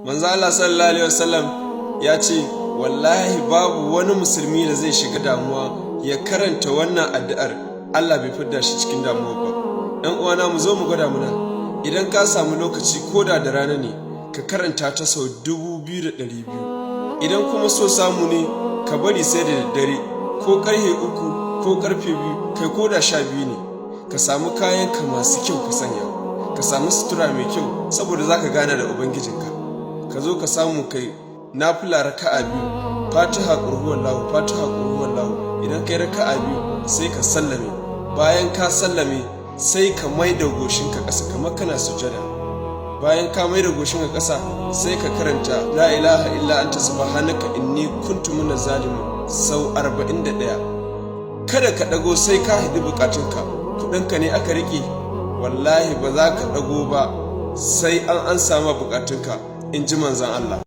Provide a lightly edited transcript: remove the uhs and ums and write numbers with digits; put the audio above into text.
Manzo Allah sallallahu alaihi wasallam ya ce, wallahi babu wani musulmi da zai shiga damuwa ya karanta wannan addu'ar, Allah bai fidda shi cikin damuwa ba. Ɗan uwana, mu zo mu gwada muna. Idan ka samu lokaci, koda da rana ne, ka karanta ta sau 2200. Idan kuma so samu ne, ka bari sai da daddare, ko karfe 3 ko karfe 2, kai ko da 12 ne, ka samu kayanka masu kyau ka sanya, ka samu sutura mai kyau, saboda za ka gana da Ubangijinka. Ka zo ka samu kai nafila raka'a biyu, Fatiha, ƙulhuwallahu, Fatiha, ƙulhuwallahu. Idan kai raka'a biyu, sai ka sallame. Bayan ka sallame, sai ka mai da goshinka ƙasa kamar kana sujada. Bayan ka mai da goshinka ƙasa, sai ka karanta "La ilaha illa anta subhanaka inni kuntu minaz zalimin" sau 41. Kada ka ɗago sai ka haɗi bukatunka. Kuɗinka ne aka riƙe, wallahi ba za ka ɗago ba sai an sama bukatunka, in ji Manzan Allah.